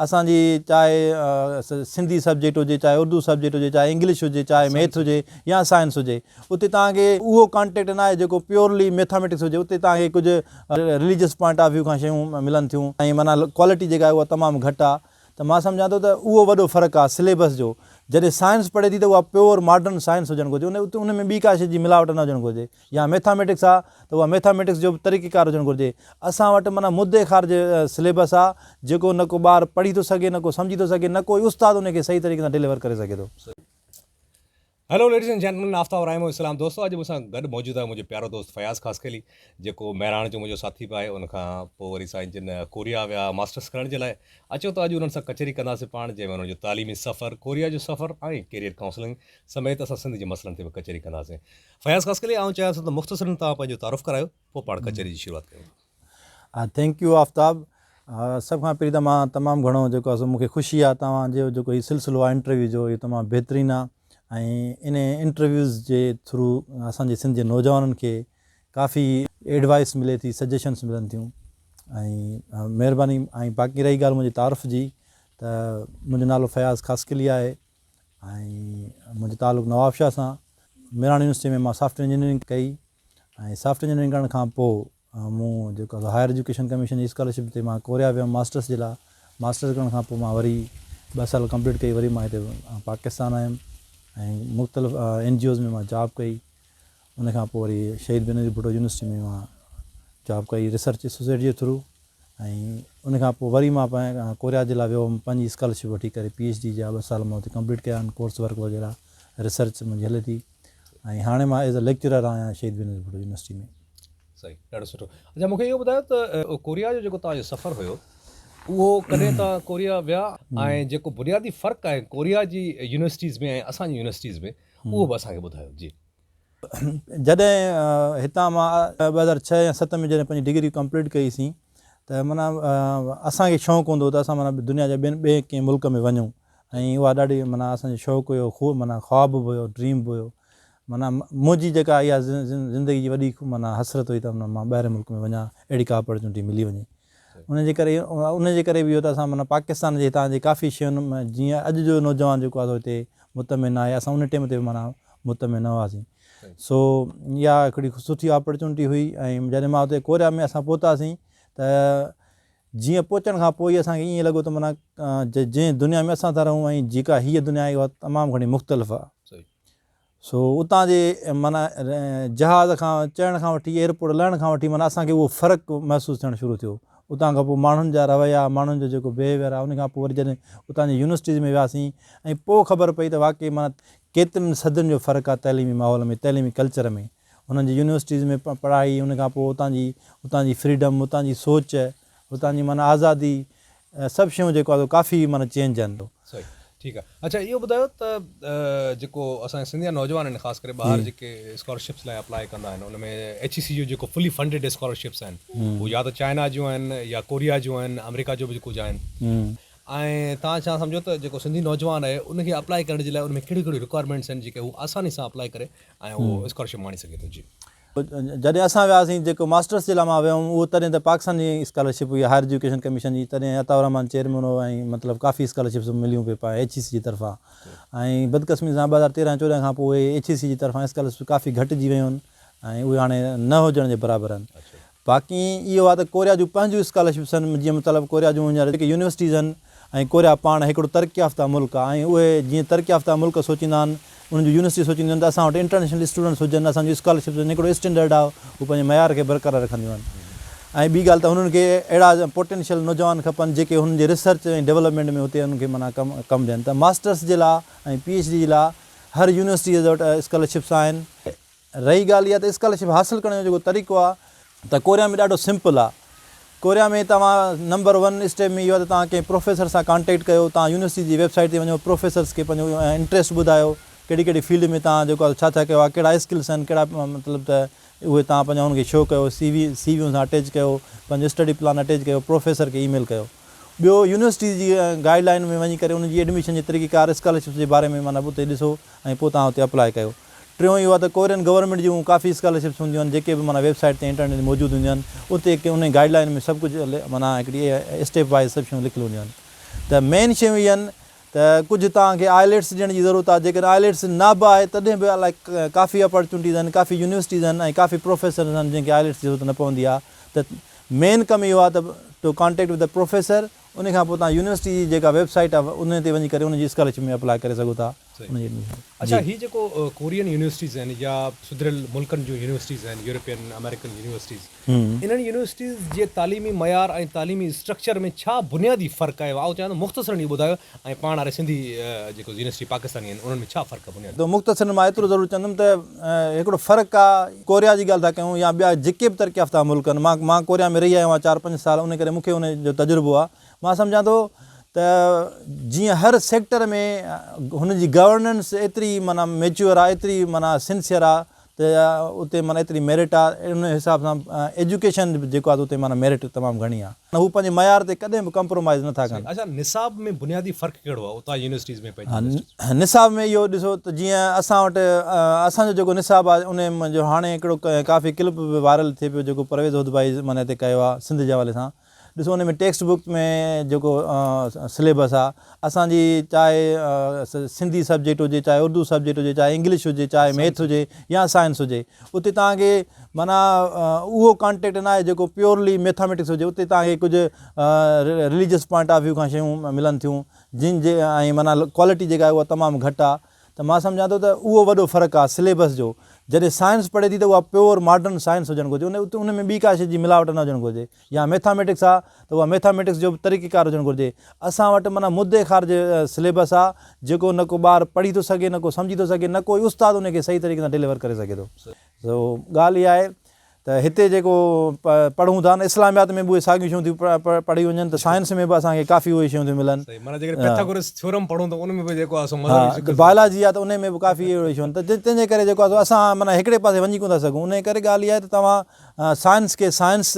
اسان جي چاهي سنڌي سبجيڪٽ هجي چاهي اردو سبجيڪٽ هجي چاهي انگلش هجي چاهي ميٿ هجي يا سائنس هجي اتي توهان کي اهو ڪانٽيڪٽ نه آهي جيڪو پيورلي ميٿاميٽڪس هجي اتي توهان کي ڪجهه رليجس پوائنٽ آف ويو کان شيون ملن ٿيون ۽ معنيٰ ڪوالٽي جيڪا آهي اها تمام گهٽ آهي ته مان سمجهان ٿو ته اهو وڏو فرق آهي سليبس جو جڏهن سائنس پڙهي ٿي ته اها پيور ماڊرن سائنس هجڻ گهرجي ان ۾ ٻي ڪا شيء جي ملاوٽ نه هجڻ گهرجي يا ميٿاميٽڪس آ ته اها ميٿاميٽڪس جو به طريقي ڪار هجڻ گهرجي. اسان وٽ معنيٰ مدي خارج سليبس آ جيڪو نه ڪو ٻار پڙهي ٿو سگهي نه ڪو سمجهي ٿو سگهي نه ڪو ئي استاد ان کي صحيح طريقي سان ڊليور ڪري سگهي ٿو. Hello ladies and gentlemen Aftab Rahimo Islam دوستو اڄ مون سان گڏ موجود آهي منهنجو پيارو دوست فياض خاصخيلي جيڪو مهراڻ جو منهنجو ساٿي به آهي ان کان پوء وري سائين جن ڪوريا ويا ماسٽرس ڪرڻ جي لاء اچو ته اڄ انهن سان ڪچهري ڪنداسين پاڻ جنهن ۾ انهن جو تعليمي سفر ڪوريا جو سفر ۽ ڪيريئر ڪائونسلنگ سميت اسان سنڌ جي مسئلن تي به ڪچهري ڪنداسين فياض خاصخيلي آئون چاهيان ٿو ته مختصرن توهان پنهنجو تعارف ڪرايو پوء پاڻ ڪچهري جي شروعات ڪيون ٿا. Thank you آفتاب سڀ کان پهرين ته مان تمام گهڻو جيڪو آهي سو مون کي خوشي آهي توهان جو جيڪو هي سلسلو آهي انٽرويو جو اهو تمام بهترين آهي ۽ ان انٽرويوز جي ٿرو اسان جي سنڌ جي نوجوانن کي ڪافي ايڊوائس ملي ٿي سجيشنس ملن ٿيون ۽ مهرباني ۽ باقي رهي ڳالهه منهنجي تعارف جي ته منهنجو نالو فياض خاصخيلي آهي ۽ منهنجو تعلق نوابشاهه سان ميراڻ يونيورسٽي ۾ مان سافٽ ويئر انجنيئرنگ ڪئي ۽ سافٽ ويئر انجنيئرنگ ڪرڻ کان پوء مون جيڪو آهي هائر ايجوڪيشن ڪميشن جي اسڪالرشپ تي مان ڪوريا ويم ماسٽرس جي لاء ماسٽرس ڪرڻ کان پوء مان وري ٻه سال ڪمپليٽ ڪئي وري مان هتي پاڪستان آيم ۽ مختلف اين جي اوز ۾ مان جاب ڪئي ان کان پوء وري شهيد بينظير ڀٽو يونيورسٽي ۾ مان جاب ڪئي ريسرچ ايسوسيئيٽ جي ٿرو ۽ ان کان پوء وري مان ڪوريا جي لاء ويو هوم پنهنجي اسڪالرشپ وٺي ڪري پي ايڇ ڊي جا ٻه سال مان اتي ڪمپليٽ ڪيا آهن ڪورس ورڪ وغيره ريسرچ منهنجي هلي ٿي ۽ هاڻي مان ايز اي ليڪچرر آهيان شهيد بينظير ڀٽو يونيورسٽي ۾. صحيح ڏاڍو سٺو اڇا مونکي اهو ٻڌايو ته ڪوريا جو جيڪو توهان جو سفر هيو اهو ڪڏهن توهان ڪوريا ويا ۽ جيڪو بنيادي فرق آهي ڪوريا جي يونيورسٽيز ۾ ۽ اسان جي يونيورسٽيز ۾ اهو به اسان کي ٻڌايو جي. جڏهن هتان مان 2006 يا 7 ۾ جڏهن پنهنجي ڊگري ڪمپليٽ ڪئي سين ته معنيٰ اسان کي شوق هوندو هو ته اسان معنيٰ دنيا جي ٻين ٻئي ڪنهن ملڪ ۾ وڃون ۽ اها ڏاڍي معنيٰ اسان جو شوق هيو خو معنيٰ خواب به هيو ڊريم به هيو معنيٰ منهنجي جيڪا اها زندگي جي وڏي معنيٰ حسرت هئي ته مان ٻاهرين ملڪ ۾ وڃان اهڙي ڪا اپرچونٽي ملي وڃي ان جي ڪري ان جي ڪري به اهو ته اسان معنيٰ پاڪستان جي هتان جي ڪافي شين ۾ جيئن اڄ جو نوجوان جيڪو آهي سو هتي مطمئن نه آهي اسان ان ٽيم تي به معنيٰ مطمئن نه هئاسين سو اها هڪڙي سٺي اپرچونٽي هئي ۽ جڏهن مان اتي ڪوريا ۾ اسان پهتاسين ته جيئن پهچڻ کان پوء ئي اسان کي ائين لڳو ته معنيٰ جنهن دنيا ۾ اسان ٿا رهون ۽ جيڪا هيء دنيا آهي اها تمام گهڻي مختلف آهي سو اتان جي معنيٰ جهاز کان چڙهڻ کان وٺي ايئرپورٽ لهڻ کان وٺي معنيٰ اسان کي اهو فرق محسوس ٿيڻ شروع ٿيو. اتان کان پوء ماڻهن جا رويا، ماڻهن جو جيڪو بيهيويئر آهي ان کان پوء وري جڏهن اتان جي يونيورسٽيز ۾ وياسين ۽ پوء خبر پئي ته واقعي معنيٰ ڪيترين صدين جو فرق آهي تعليمي ماحول ۾ تعليمي ڪلچر ۾ انهن جي يونيورسٽيز ۾ پڙهائي ان کان پوء اتان جي اتان جي فريڊم اتان جي سوچ اتان جي معنيٰ آزادي سڀ شيون جيڪو آهي سو ڪافي معنيٰ چينج آهن. صحيح ٺيڪ آهي اڇا اهو ٻڌايو ته جيڪو اسان جا سنڌ جا نوجوان آهن خاص ڪري ٻاهر جيڪي اسڪالرشپس لاء اپلاء ڪندا آهن ان ۾ ايڇ اي سي جو جيڪو فلي فنڊيڊ اسڪالرشپس آهن هو يا ته چائنا جون آهن يا ڪوريا جون آهن آمريڪا جو به ڪجهه آهن ۽ توهان ڇا سمجهو ته جيڪو سنڌي نوجوان آهي ان کي اپلاء ڪرڻ جي لاء ان ۾ ڪهڙيون ڪهڙيون رڪوائرمينٽس آهن جيڪي هو آساني سان اپلاء ڪري ۽ اهو اسڪالرشپ ماڻي سگهي ٿو جي. جڏهن اسان وياسين جيڪو ماسٽرس جي لاء مان ويو هوم اهو تڏهن ته پاڪستان جي اسڪالرشپ هئي هائر ايجوڪيشن ڪميشن جي تڏهن عطاء الرحمان چيئرمين هو ۽ مطلب ڪافي اسڪالرشپس مليون پئي ايڇ اي سي جي طرفان ۽ بدقسمي سان 2013 14 کان پوء اهي ايڇ اي سي جي طرفان اسڪالرشپس ڪافي گهٽجي ويون آهن ۽ اهي هاڻي نه هجڻ جي برابر آهن باقي اهو آهي ته ڪوريا جون پنهنجون اسڪالرشپس آهن جيئن مطلب ڪوريا جون هينئر جيڪي يونيورسٽيز آهن ۽ ڪوريا پاڻ هڪڙو ترقي يافته ملڪ آهي ۽ اهي جيئن ترقي يافته ملڪ سوچيندا آهن انهن جون يونيورسٽيز سوچينديون آهن ته اسان وٽ انٽرنيشنل اسٽوڊنٽس هجن اسان جون اسڪالرشپس هجن هڪڙو اسٽينڊرڊ آهي هو پنهنجي معيار کي برقرار رکنديون آهن ۽ ٻي ڳالهه ته هنن کي اهڙا پوٽينشل نوجوان کپن جيڪي هنن جي ريسرچ ۽ ڊولپمينٽ ۾ هتي انهن کي معنيٰ ڪم ڪم ڏين ته ماسٽرس جي لاء ۽ پي ايڇ ڊي جي لاء هر يونيورسٽي وٽ اسڪالرشپس آهن. رهي ڳالهه اها ته اسڪالرشپ حاصل ڪرڻ جو جيڪو طريقو آهي ته ڪوريا ۾ ڏاڍو سمپل آهي. ڪوريا ۾ توهان نمبر ون اسٽيپ ۾ اهو آهي ته توهان ڪنهن پروفيسر سان ڪانٽيڪٽ ڪيو، توهان يونيورسٽي جي ويب سائيٽ تي وڃو پروفيسرس کي پنهنجو انٽريسٽ ٻڌايو ڪهڙي ڪهڙي فيلڊ ۾ توهان جيڪو آهي ڇا ڇا ڪيو آهي ڪهڙا اسڪلس آهن ڪهڙا مطلب ته اهي توهان پنهنجا انهن کي شو ڪيو سي وي سي وي ان سان اٽيچ ڪيو پنهنجو اسٽڊي پلان اٽيچ ڪيو پروفيسر کي اي ميل ڪيو ٻيو يونيورسٽي جي گائيڊ لائين ۾ وڃي ڪري ان جي ايڊميشن جي طريقي ڪار اسڪالرشپس جي باري ۾ معنيٰ اتي ڏسو ۽ پوء توهان اتي اپلاء ڪيو. ٽيون اهو آهي ته ڪورين گورنمينٽ جون ڪافي اسڪالرشپس هونديون آهن جيڪي به معنيٰ ويب سائيٽ تي انٽرنيٽ تي موجود هونديون آهن اتي انهي گائيڊ لائين ۾ سڀ ڪجهه معنيٰ هڪڙي اسٽيپ وائيز سڀ شيون لکيل هونديون آهن. ته مين شيون اهي آهن ته ڪجهه توهان کي آئليٽس ڏيڻ جي ضرورت آهي جيڪڏهن آئليٽس نه به آهي تڏهن به الائي ڪافي اپرچونٽيز آهن ڪافي يونيورسٽيز آهن ۽ ڪافي پروفيسرز آهن جن کي آئليٽس جي ضرورت نه پوندي آهي ته مين ڪم اهو آهي ته to contact with the professor ان کان پوء توهان يونيورسٽي جي جيڪا ويب سائيٽ آهي ان تي وڃي ڪري ان جي اسڪالرشپ ۾ اپلاء ڪري سگهو ٿا ان جي ايڊميشن. اڇا هي جيڪو ڪورين يونيورسٽيز آهن يا سڌريل ملڪن جون يونيورسٽيز آهن يورپين آمريڪن يونيورسٽيز انهن يونيورسٽيز جي تعليمي معيار ۽ تعليمي اسٽرڪچر ۾ ڇا بنيادي فرق آهي آئون چاهيان ٿو مختصرن اهو ٻڌايو ۽ پاڻ واري سنڌي جيڪو يونيورسٽي پاڪستاني آهن انهن ۾ ڇا فرق آهي بنيادي. ته مختصرن مان ايترو ضرور چوندم ته هڪڙو فرق آهي ڪوريا جي ڳالهه ٿا ڪيون يا ٻيا جيڪي به ترقي يافته ملڪ آهن مان مان ڪوريا ۾ رهي آيو آهيان چار پنج سال ان ڪري مون کي ان جو تجربو آهي مان سمجهان ٿو ته جيئن هر سيڪٽر ۾ هن جي گورننس ايتري معنيٰ ميچوئر آهي ايتري معنيٰ سنسيئر آهي ته اتي معنيٰ ايتري ميرٽ آ ان حساب سان ايجوڪيشن به جيڪو آ ته اتي معنيٰ ميرٽ تمام گهڻي آ هو پنهنجي معيار تي ڪڏهن به ڪمپرومائيز نه ٿا ڪن. اڇا نصاب ۾ بنيادي فرق ڪهڙو آ اتان يونيورسٽيز ۾ پنهنجي يونيورسٽيز ۾؟ نصاب ۾ اهو ڏسو ته جيئن اسان وٽ اسان جو جيڪو نصاب آ ان جو هاڻي هڪڙو ڪافي ڪلپ به وائرل ٿئي پيو جيڪو پرويز هودڀائي معنيٰ هتي ڪيو آ سنڌ جي حوالي سان ڏسو ان ۾ ٽيڪسٽ بڪ ۾ جيڪو سليبس آ اسان جي چاهي سنڌي سبجيڪٽ هجي چاهي اردو سبجيڪٽ هجي چاهي انگلش هجي چاهي ميٿ هجي يا سائنس هجي اتي توهان کي معنيٰ اهو ڪانٽيڪٽ نه آهي جيڪو پيورلي ميٿاميٽڪس هجي اتي توهان کي ڪجهه رليجس پوائنٽ آف ويو کان شيون ملن ٿيون جن جي ۽ معنيٰ ڪوالٽي جيڪا آهي اها تمام گهٽ آ ته مان سمجهان ٿو ته اهو وڏو فرق آهي سليبس جو جڏهن سائنس پڙهي ٿي ته اها پيور ماڊرن سائنس هجڻ گهرجي ان ان ۾ ٻي ڪا شيء جي ملاوٽ نه هجڻ گهرجي يا ميٿاميٽڪس آهي ته اها ميٿاميٽڪس جو به طريقيڪار هجڻ گهرجي اسان وٽ معنيٰ مدي خارج سليبس آهي جيڪو نه ڪو ٻار پڙهي ٿو سگهي نه ڪو سمجهي ٿو سگهي نه ڪو ئي استاد ان کي صحيح طريقي سان ڊليور ڪري سگهي ٿو سو ڳالهه اها آهي ته هتي جيڪو پڙهون ٿا نه اسلاميات ۾ به اهي ساڳيون شيون ٿيون پڙهيون وڃن ته سائنس ۾ به اسان کي ڪافي اهي شيون ٿيون ملن. صحيح معنيٰ جيڪڏهن پيٿاگورس ٿيورم پڙهون ته ان ۾ به جيڪو آهي سو مذهبي ها ته بائلاجي آهي ته ان ۾ به ڪافي اهڙيون شيون آهن ته تنهن جي ڪري جيڪو آهي سو اسان معنيٰ هڪڙي پاسي وڃي ڪونه ٿا سگهون ان جي ڪري ڳالهه اها آهي ته توهان سائنس کي سائنس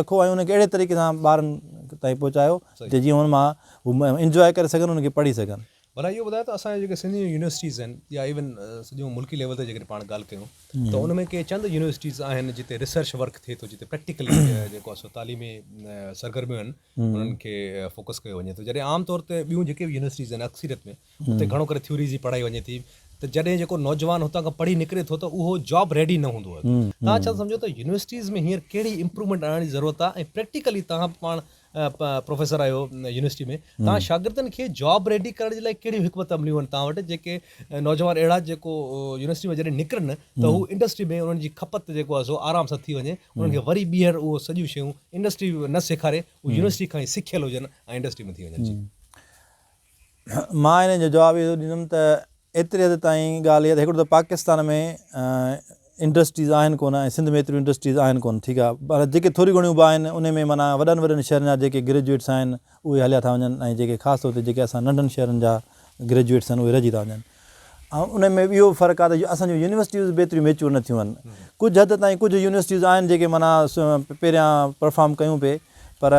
رکو ۽ ان کي اهڙي طريقي سان ٻارن تائين پهچايو ته جيئن ان مان هو انجواء ڪري سگهن ان کي پڙهي سگهن. ڀلا اهو ٻڌايو ته اسان جي جيڪي سنڌ جون يونيورسٽيز آهن يا ايون سڄو ملڪي ليول تي جيڪڏهن پاڻ ڳالهه ڪيون ته ان ۾ ڪي چند يونيورسٽيز آهن جتي ريسرچ ورڪ ٿئي ٿو جتي پريڪٽيڪلي جيڪو آهي سو تعليمي سرگرميون آهن انهن کي فوڪس ڪيو وڃي ٿو جڏهن عام طور تي ٻيون جيڪي به يونيورسٽيز آهن اڪثريت ۾ اتي گهڻو ڪري ٿيوريز جي پڙهائي وڃي ٿي ته جڏهن جيڪو نوجوان هتان کان پڙهي نڪري ٿو ته اهو جاب ريڊي نه هوندو آهي توهان ڇا سمجهو ته يونيورسٽيز ۾ هينئر ڪهڙي امپروومينٽ آڻڻ جي ضرورت آهي ۽ پريڪٽيڪلي توهان به پاڻ پروفيسر آهيو يونيورسٽي ۾ توهان شاگردن کي جاب ريڊي ڪرڻ جي لاء ڪهڙيون حڪمت عمليون آهن توهان وٽ جيڪي نوجوان اهڙا جيڪو يونيورسٽي ۾ جڏهن نڪرن ته هو انڊسٽري ۾ انهن جي کپت جيڪو آهي سو آرام سان ٿي وڃي انهن کي وري ٻيهر اهو سڄيون شيون انڊسٽري نه سيکاري هو يونيورسٽي کان ئي سکيل هجن ۽ انڊسٽري ۾ ٿي وڃن جي. مان ان جو جواب اهو ڏيندم ته ايتري حد تائين ڳالهه اها ته هڪڙو ته پاڪستان ۾ انڊسٽريز آهن ڪونه ۽ سنڌ ۾ ايتريون انڊسٽريز آهن ڪونه ٺيڪ آهي پر جيڪي ٿوريون گهڻيون به آهن ان ۾ معنيٰ وڏن وڏن شهرن جا جيڪي گريجوئيٽس آهن اهي هليا ٿا وڃن ۽ جيڪي خاص طور تي جيڪي اسان ننڍن شهرن جا گريجوئيٽس آهن اهي رهجي ٿا وڃن ۽ ان ۾ اهو به فرق آهي ته اسان جون يونيورسٽيز به ايتريون ميچوئر نه ٿيون آهن ڪجهه حد تائين ڪجهه يونيورسٽيز آهن جيڪي معنيٰ پهريان پرفارم ڪيون پئي پر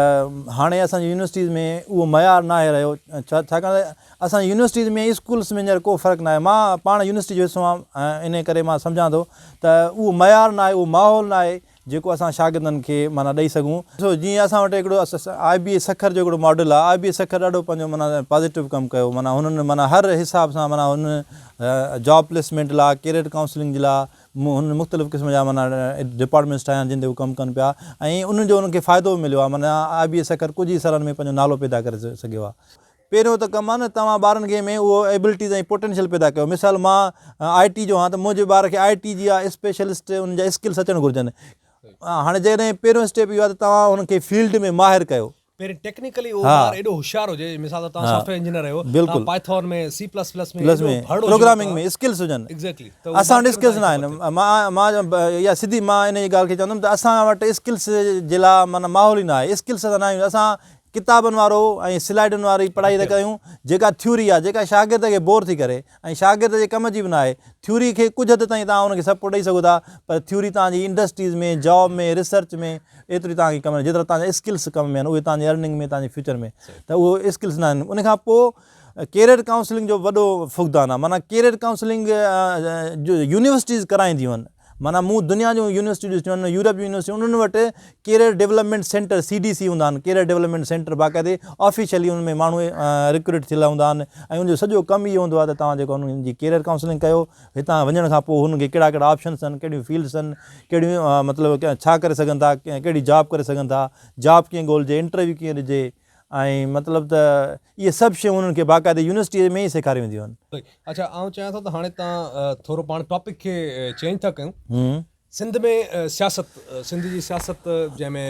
هاڻي اسان جي يونيورسٽيز ۾ اهو معيار ناهي رهيو ڇاڪاڻ ته اسان جي يونيورسٽيز ۾ اسڪولس ۾ هينئر ڪو فرق ناهي مان پاڻ يونيورسٽي جو حصو آهيان انهي ڪري مان سمجهان ٿو ته اهو معيار ناهي اهو ماحول ناهي جيڪو اسان شاگردن کي معنيٰ ڏئي سگهون. ڏسو جيئن اسان وٽ هڪڙو آء بي اي سکر جو هڪڙو ماڊل آهي آء بي اي سکر ڏاڍو پنهنجو معنيٰ پازيٽو ڪم ڪيو معنيٰ هنن معنيٰ هر حساب سان معنيٰ هن جاب پليسمينٽ لاء ڪيريئر ڪائونسلنگ جي لاء هنن مختلف قسم جا معنيٰ ڊپارٽمينٽس ٺاهيا آهن جن تي هو ڪم ڪن پيا ۽ انهن جو انهن کي فائدو به مليو آهي معنيٰ آء بي اي سکر ڪجهه ئي سالن ۾ پنهنجو نالو پيدا ڪري سگهيو آهي. پهريون ته ڪم آهي نه توهان ٻارن کي ۾ اهو ايبلٽيز ۽ پوٽينشل پيدا ڪيو مثال مان آء ٽي جو آهيان ته منهنجي ٻار کي آء ٽي جي اسپيشلسٽ ان جا اسڪلس اچڻ گهرجن هاڻي جيڪڏهن پهريون اسٽيپ اهو آهي ته توهان انهن کي فيلڊ ۾ ماهر ڪيو. پهرين ٽيڪنيڪلي اهو ٻار ايڏو هوشيار هجي مثال ته توهان سافٽويئر انجنيئر آهيو توهان پائٿون ۾ سي پلس پلس ۾ ايڏو ڀڙ هجو پروگرامنگ ۾ اسڪلس هجن ايگزيڪٽلي اسان وٽ اسڪلس نه آهن مان مان اها سڌي مان ان جي ڳالهه کي چوندم ته اسان وٽ اسڪلس جي لاء معنيٰ ماحول ئي نه آهي اسڪلس اسان نه آهيون اسان ڪتابن وارو ۽ سلائيڊن واري پڙهائي ٿا ڪيون جيڪا ٿيوري آهي جيڪا شاگرد کي بور ٿي ڪري ۽ شاگرد جي ڪم جي به ناهي. ٿيوري کي ڪجهه حد تائين توهان ان کي سپورٽ ڏئي سگهو ٿا پر ٿيوري توهان جي انڊسٽريز ۾ جاب ۾ ريسرچ ۾ ايتري توهان کي ڪم نه جيترا توهان جا اسڪلس ڪم ۾ آهن اهي توهان جي ارننگ ۾ توهان جي فيوچر ۾ ته اهو اسڪلس نه آهن ان کان پوء ڪيريئر ڪائونسلنگ جو وڏو فقدان آهي معنيٰ ڪيريئر ڪائونسلنگ جو يونيورسٽيز ڪرائينديون آهن. معنيٰ مون دنيا جون يونيورسٽيون ڏٺيون آهن، يورپ جون يونيورسٽيون انهن وٽ career development centre, C D C, هوندا آهن، ڪيريئر ڊولپمينٽ سينٽر باقاعدي آفيشلي انهن ۾ ماڻهو ريڪروٽ ٿيل هوندا آهن ۽ ان جو سڄو ڪم اهو هوندو آهي ته توهان جيڪو انهن جي ڪيريئر ڪائونسلنگ ڪيو هتان وڃڻ کان پوء هنن کي ڪهڙا ڪهڙا آپشنس آهن ڪهڙيون فيلڊس آهن ڪهڙيون مطلب ڇا ڪري سگهن ٿا ڪهڙي جاب ڪري سگهن ٿا جاب ڪيئن ڳولجي انٽرويو ڪيئن ڏجي ۽ مطلب ته اهي سڀ شيون انهن کي باقاعدي يونيورسٽيء ۾ ئي سيکاريون وينديون آهن. صحيح اڇا آئون چاهيان ٿو ته هاڻي تان ٿورو پاڻ ٽاپڪ کي چينج ٿا ڪيون سنڌ ۾ سياست سنڌ جي سياست جنهن ۾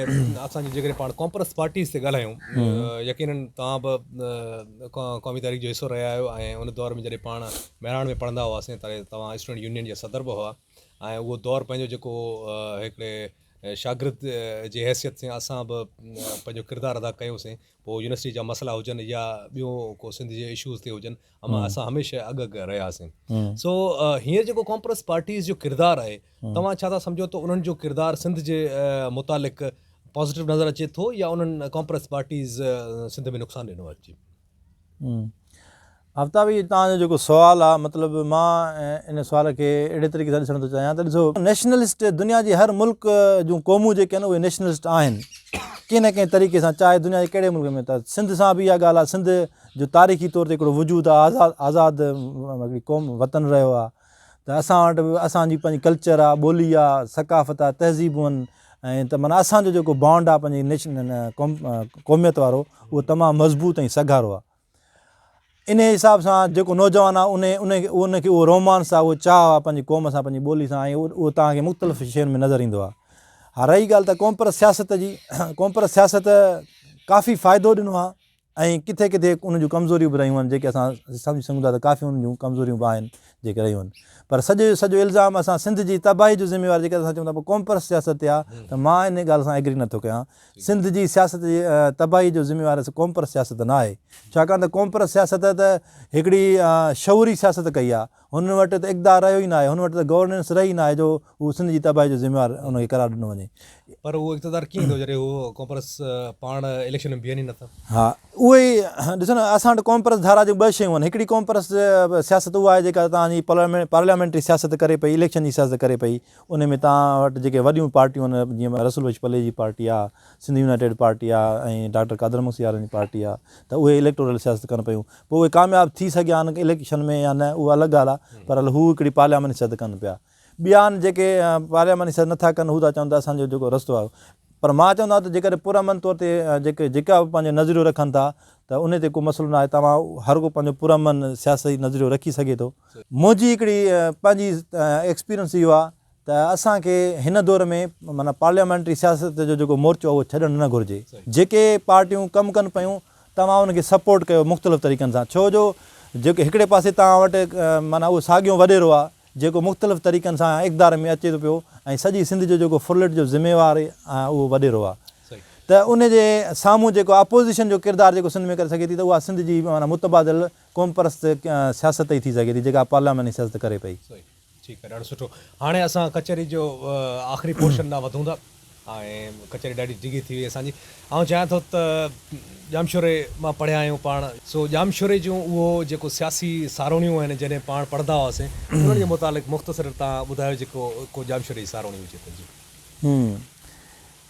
اسان جي جيڪڏهن پاڻ قومپرست پارٽيز تي ڳالهايون يقينن توهان به قومي تحريڪ جو حصو رهيا آهيو ۽ ان دور ۾ جڏهن پاڻ مهراڻ ۾ پڙهندا هئاسين تڏهن توهان اسٽوڊنٽ يونين جا صدر به هئا ۽ اهو دور پنهنجو جيڪو هڪڙي شاگرد جي حيثيت سين اسان به پنهنجو ڪردار ادا ڪيوسين پوء يونيورسٽي جا مسئلا هجن يا ٻيو ڪو سنڌ جي اشوز تي هجن اما اسان هميشه اڳ اڳ رهياسين سو هينئر جيڪو قومپرست پارٽيز جو ڪردار آهي توهان ڇا ٿا سمجهو ته انهن جو ڪردار سنڌ جي متعلق پازيٽو نظر اچي ٿو يا انهن قومپرست پارٽيز سنڌ ۾ نقصان ڏنو آهي جي آفتاب هي توهان جو جيڪو سوال آ مطلب مان ان سوال کي اهڙي طريقي سان ڏسڻ ٿو چاهيان ته ڏسو نيشنلسٽ دنيا جي هر ملڪ جون قومون جيڪي آهن اهي نيشنلسٽ آهن ڪنهن نه ڪنهن طريقي سان چاهي دنيا جي ڪهڙي ملڪ ۾ ته سنڌ سان به اها ڳالهه آ سنڌ جو تاريخي طور تي هڪڙو وجود آ آزاد آزاد هڪڙي قوم وطن رهيو آ ته اسان وٽ به اسان جي پنهنجي ڪلچر آ ٻولي آ ثقافت آ تهذيبون آهن ۽ ته معنيٰ اسان جو جيڪو بانڊ آ پنهنجي نيشن قوميت وارو اهو تمام مضبوط ۽ سگهارو آ انهيء حساب سان جيڪو نوجوان آهي انهي انهي ان کي اهو رومانس آهي اهو چاهه آهي پنهنجي قوم سان پنهنجي ٻولي سان ۽ اهو توهان کي مختلف شين ۾ نظر ايندو آهي ها رهي ڳالهه ته قومپرست سياست جي قومپرست سياست ڪافي فائدو ڏنو آهي ۽ ڪٿي ڪٿي ان جون ڪمزوريون به رهيون آهن جيڪي اسان سمجهي سگهون ٿا ته ڪافي ان جون ڪمزوريون به آهن جيڪي رهيون آهن پر سڄو جو سڄو الزام اسان سنڌ جي تباهي جو ذميوار جيڪي اسان چئون ٿا قومپرست سياست تي آهي ته مان ان ڳالهه سان ايگري نٿو ڪيان سنڌ جي سياست جي تباهي جو ذميوار قومپرست سياست نه آهي ڇاڪاڻ ته قومپرست سياست ته هڪڙي شعوري سياست ڪئي آهي هنن وٽ ته اقتدار رهيو ئي نه آهي هن وٽ ته گورننس رهي نه آهي جو هو سنڌ جي تباهي جو ذميوار ان کي قرار ڏنو وڃي. پر اهو اقتدار ڪيئن ايندو جڏهن هو قومپرست پاڻ اليڪشن ۾ بيهن ئي نٿا. ها اهو ئي ڏسو نه اسان وٽ قومپرست ڌارا جون ٻه شيون آهن هڪڙي قومپرست سياست اها آهي جيڪا توهان جي پارليامينٽري سياست ڪري پئي اليڪشن جي سياست ڪري پئي ان ۾ توهان وٽ جيڪي وڏيون پارٽيون آهن جيئن رسول بخش پلي جي پارٽي آ، سنڌ يونائيٽيڊ پارٽي آ ۽ ڊاڪٽر قادر مگسي وارن جي پارٽي آ ته اهي اليڪٽورل سياست ڪن پيون پوء اهي ڪامياب ٿي سگهيا آهن اليڪشن ۾ يا نه اهو الڳ ڳالهه آ پر هو هڪڙي پارلياماني سياست ڪن پيا. ٻيا آهن جيڪي پارلياماني سياست نٿا ڪن هو ٿا چون ته اسان جو جيڪو رستو آهي پر مان چوندو آهيان ته جيڪڏهن پرامن طور تي جيڪي جيڪا به پنهنجو نظريو رکن ٿا ته ان تي ڪو مسئلو نه آهي توهان هر ڪو پنهنجو پرامن سياسي نظريو رکي سگهي ٿو. منهنجي هڪڙي پنهنجي ايڪسپيرينس اهو آهي ته اسان کي هن دور ۾ معنيٰ پارليامينٽري سياست جو جيڪو مورچو آهي اهو ڇڏڻ نه گهرجي. جيڪي پارٽيون ڪم ڪن پيون توهان ان کي سپورٽ ڪيو مختلف طريقن سان ڇو جو جيڪو هڪڙي پاسي توهان وٽ معنيٰ اهو ساڳيو وڏيرو آهي جيڪو مختلف طريقن سان اقتدار ۾ اچي ٿو پيو ۽ سڄي سنڌ جو جيڪو ڦرلٽ جو ذميوار اهو وڏيرو آهي ته ان جي سامهون جيڪو اپوزيشن جو ڪردار جيڪو سنڌ ۾ ڪري سگهي ٿي ته اها سنڌ جي معنيٰ متبادل قومپرست سياست ئي ٿي سگهي ٿي جيڪا پارلياماني سياست ڪري پئي. ٺيڪ آهي ڏاڍو سٺو هاڻي اسان ڪچهري جو آخري پورشن ڏانهن وڌون ٿا ۽ ڪچهري ڏاڍي ڊگهي ٿي وئي اسان جي آئون چاهيان ٿو ته ڄامشوري مان پڙهيا آهيون پاڻ سو ڄامشوري جون اهو جيڪو سياسي ساروڻيون آهن جڏهن پاڻ پڙهندا هئاسين انهن جي متعلق مختصر توهان ٻڌايو جيڪو ڪو ڄامشوري جي ساروڻي هجي ته جي.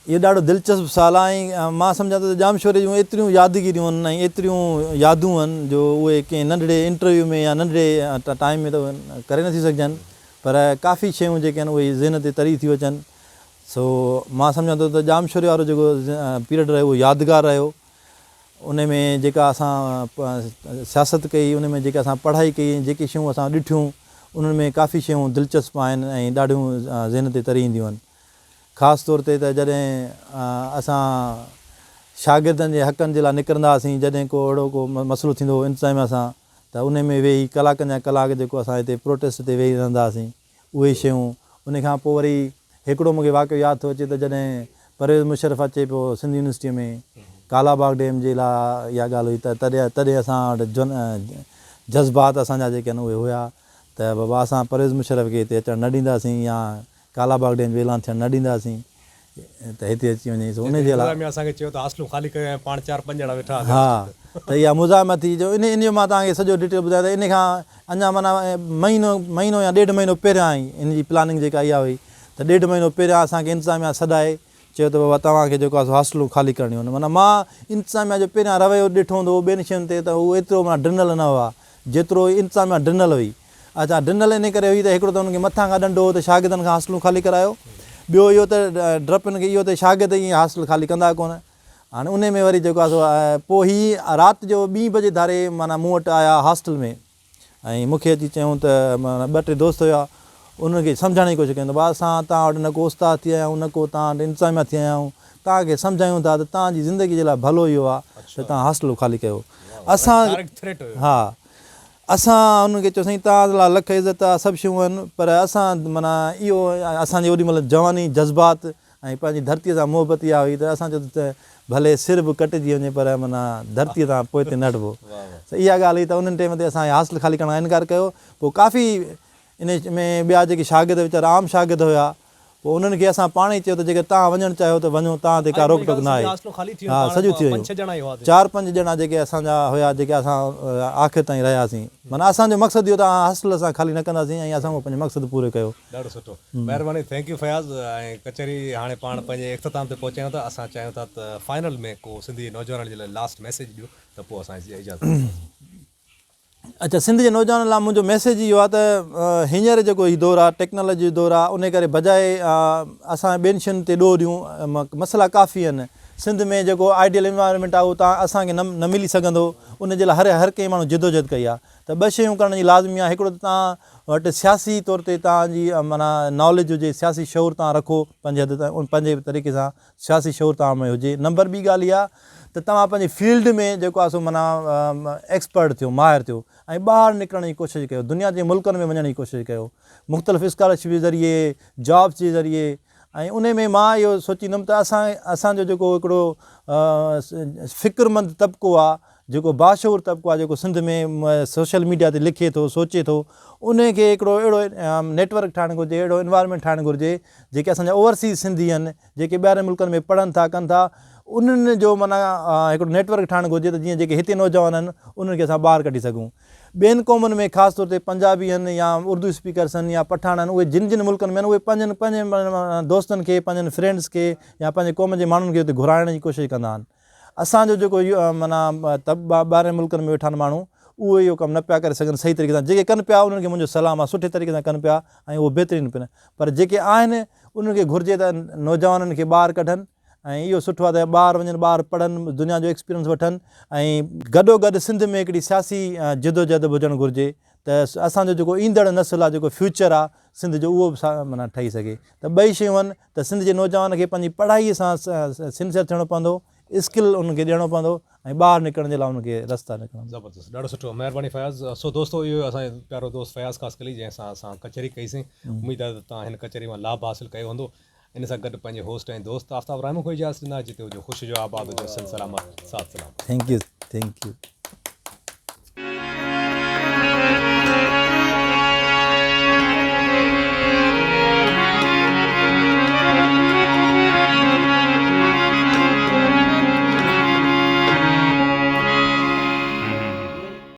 اهو ڏاڍو دلچسپ سوال آهي ۽ مان سمجهان ٿو ته ڄامشوري جون ايتريون يادگيريون آهن ۽ ايتريون يادون آهن جو اهي ڪنهن ننڍڙي انٽرويو ۾ يا ننڍڙي ٽائيم ۾ ته ڪري نٿيون سگهجن پر ڪافي شيون جيڪي آهن اهي ذهن تي تري ٿيون اچن سو مان سمجهان ٿو ته ڄامشوري وارو جيڪو پيريڊ رهيو اهو يادگار رهيو ان ۾ جيڪا اسان سياست ڪئي ان ۾ جيڪا اسان پڙهائي ڪئي ۽ جيڪي شيون اسان ڏٺيون انهن ۾ ڪافي شيون دلچسپ آهن ۽ ڏاڍيون ذهن تي تري اينديون آهن. خاص طور تي ته جڏهن اسان شاگردن جي حقن جي لاء نڪرندا هئاسين، جڏهن ڪو اهڙو ڪو مسئلو ٿيندو هو انتظاميا سان ته انهي ۾ ويهي ڪلاڪن جا ڪلاڪ جيڪو اسان هتي پروٽيسٽ تي ويهي رهندا هئاسين اهي شيون انهي کان پوء وري هڪڙو مون کي واقعو ياد ٿو اچي ته جڏهن پرويز مشرف اچي پيو سنڌ يونيورسٽيء ۾ ڪالا باغ ڊيم جي لاء اها ڳالهه هئي ته تڏهن تڏهن اسان وٽ جذبات اسان جا جيڪي آهن اهي هيا ته بابا اسان پرويز مشرف کي هتي اچڻ نه ڏينداسين يا ڪالا باغ ڊيم جو اعلان ٿيڻ نه ڏينداسين ته هتي اچي وڃي سو ان جي لاء انتظاميا اسان کي چيو ته هاسٽلون خالي ڪيو ۽ پاڻ چار پنج ڄڻا ويٺا هئاسين ها هاسٽل تي. ته اها مزاحمت ٿي جو ان ان جو مان توهان کي سڄو ڊيٽيل ٻڌايان ته ان کان اڃا معنيٰ مهينو مهينو يا ڏيڍ مهينو پهريان ئي ان جي پلاننگ جيڪا اها هئي ته ڏيڍ مهينو پهريان اسان کي انتظاميا سڏائي چيو ته بابا توهان کي جيڪو آهي سو هاسٽلون خالي ڪرڻيون آهن معنيٰ مان انتظاميا جو پهريان رويو ڏٺو هوندو هو ٻين شين تي ته هو ايترو معنيٰ ڊنل نه هئا جيترو انتظاميا ڊنل هئي اڇا ڊنل انهي ڪري هئي ته هڪڙو ته انهن کي مٿان کان ڏنڊو هو ته شاگردن کان هاسٽلون خالي ڪرايو ٻيو اهو ته ڊپ انهن کي اهو ته شاگرد ائين هاسٽل خالي ڪندا ڪونه هاڻي انهي ۾ وري جيڪو آهي سو پوء هي رات جو ٻين بجي ڌاري معنيٰ مون وٽ آيا هاسٽل ۾ ۽ مون کي اچي چيائون ته معنيٰ ٻه ٽي دوست هيا انهن کي سمجهائڻ جي ڪوشش ڪيائون ته ڀاء اسان توهان وٽ نه ڪو استاد ٿي آيا آهيون نه ڪو توهان وٽ انتظاميا ٿي آيا آهيون توهان کي سمجهايون ٿا ته توهان جي زندگي جي لاء ڀلو اهو آهي ته توهان هاسٽلون خالي ڪيو اسان ها اسان انهن کي چيو سائين توهان لاء لک عزت آهي سڀ شيون آهن پر اسان معنيٰ اهو اسان جي اوڏي مهل جواني جذبات ۽ پنهنجي ڌرتيء سان محبت اها هئي ته اسان چيو ته ڀلي سر به ڪٽجي وڃي پر معنيٰ ڌرتيء تان پوئتي نه هٽبو. سو اها ڳالهه هئي ته انهن ٽيم تي اسان هاسٽل خالي ڪرڻ کان انڪار ڪيو. پوء ڪافي انهي ۾ ٻيا جيڪي شاگرد ويچارا عام شاگرد هيا پوء انهن کي اسان پاڻ ئي چيو ته جيڪڏهن توهان وڃڻ چاهيو ته وڃو توهان تي ڪا روڪ ٽوڪ نه آهي. ها سڄيون ٿي ويون. چار پنج ڄڻا جيڪي اسان جا هيا جيڪي اسان آخر تائين رهياسين. معنيٰ اسان جو مقصد اهو ته هاسٽل اسان خالي نه ڪنداسين ۽ اسان اهو پنهنجو مقصد پورو ڪيو. ڏاڍو سٺو مهرباني thank you Fayaz ۽ ڪچهري هاڻي پاڻ پنهنجي اختتام تي پهچايون ٿا اسان چاهيون ٿا ته فائنل ۾ ڪو سنڌ جي نوجوانن جي لاء لاسٽ ميسيج ڏيو ته پوء اسان اجازت وٺنداسين. اڇا سنڌ جي نوجوانن لاء منهنجو ميسيج اهو آهي ته هينئر جيڪو هي دور آهي ٽيڪنالاجي جو دور آهي ان ڪري بجاء اسان ٻين شين تي ڏوهه ڏيون مسئلا ڪافي آهن سنڌ ۾ جيڪو آئيڊيل انوائرمينٽ آهي اهو تان اسان کي نه ملي سگهندو ان جي لاء هر هر ڪنهن ماڻهو جدوجهد ڪئي آهي ته ٻه شيون ڪرڻ جي لازمي آهي هڪڙو ته توهان وٽ سياسي طور تي توهان جي معنيٰ ناليج هجي سياسي شعور توهان رکو پنهنجي حد تائين پنهنجي طريقي سان سياسي شعور توهان ۾ هجي نمبر ٻي ڳالهه اها ته توهان پنهنجي فيلڊ ۾ جيڪو آهي سو معنيٰ ايڪسپرٽ ٿيو ماهر ٿيو ۽ ٻاهر نڪرڻ جي ڪوشش ڪيو دنيا جي ملڪن ۾ وڃڻ جي ڪوشش ڪيو مختلف اسڪالرشپ جي ذريعي جابس جي ذريعي ۽ انهي ۾ مان اهو سوچيندم ته اسان اسان جو جيڪو هڪڙو فڪرمند طبقو آ جيڪو باشعور طبقو آ جيڪو سنڌ ۾ سوشل ميڊيا تي لکي ٿو سوچي ٿو انهي کي هڪڙو اهڙو نيٽ ورڪ ٺاهڻ گهرجي اهڙو انوائرمينٽ ٺاهڻ گهرجي جيڪي اسان جا اوورسيز سنڌي آهن جيڪي ٻاهرين ملڪن ۾ پڙهن ٿا ڪن ٿا انهن جو معنيٰ هڪڙو نيٽ ورڪ ٺاهڻ گهرجي ته جيئن جيڪي هتي نوجوان آهن انهن کي اسان ٻاهر ڪڍي سگهون ٻين قومن ۾ خاص طور تي پنجابي آهن يا اردو اسپيڪرس آهن يا پٺاڻ آهن اهي جن جن ملڪن ۾ آهن اهي پنهنجن پنهنجن دوستن کي پنهنجن فرينڊس کي يا پنهنجي قوم جي ماڻهن کي اتي گهرائڻ جي ڪوشش ڪندا آهن اسان جو جيڪو معنيٰ ٻاهرين ملڪن ۾ ويٺا آهن ماڻهو اهي اهو ڪم نه پيا ڪري سگهن صحيح طريقي سان جيڪي ڪن پيا انهن کي منهنجو سلام آهي سٺي طريقي سان ڪن پيا ۽ اهو بهترين پڻ پر جيڪي آهن انهن کي گهرجي ته نوجوانن کي ٻاهر ڪڍن ۽ اهو سٺو آهي ته ٻاهر وڃن ٻاهر پڙهن دنيا جو ايڪسپيرينس وٺن ۽ گڏو گڏ سنڌ ۾ هڪڙي سياسي جدوجهد به هجڻ گهرجي ته اسان جو جيڪو ايندڙ نسل آهي جيڪو فيوچر آهي سنڌ جو اهو به معنيٰ ٺهي سگهي ته ٻئي شيون آهن ته سنڌ جي نوجوان کي پنهنجي پڙهائي سان سنسيئر ٿيڻو پوندو اسڪل انهن کي ڏيڻو پوندو ۽ ٻاهر نڪرڻ جي لاء انهن کي رستا نڪرڻ. زبردست ڏاڍو سٺو مهرباني فياض سو دوستو اهو اسان جو پيارو دوست فياض خاصخيلي جنهن سان اسان ڪچهري ڪئي سين اميد آهي ته توهان هن ڪچهري مان لاڀ حاصل ڪيو هوندو ان سان گڏ پنهنجي هوسٽ ۽ دوست آفتاب رحمون کي اجازت ڏيندا جتي هجو خوش هجو آباد هجو سنڌ سلامت ساٿ سلامت. Thank you thank you.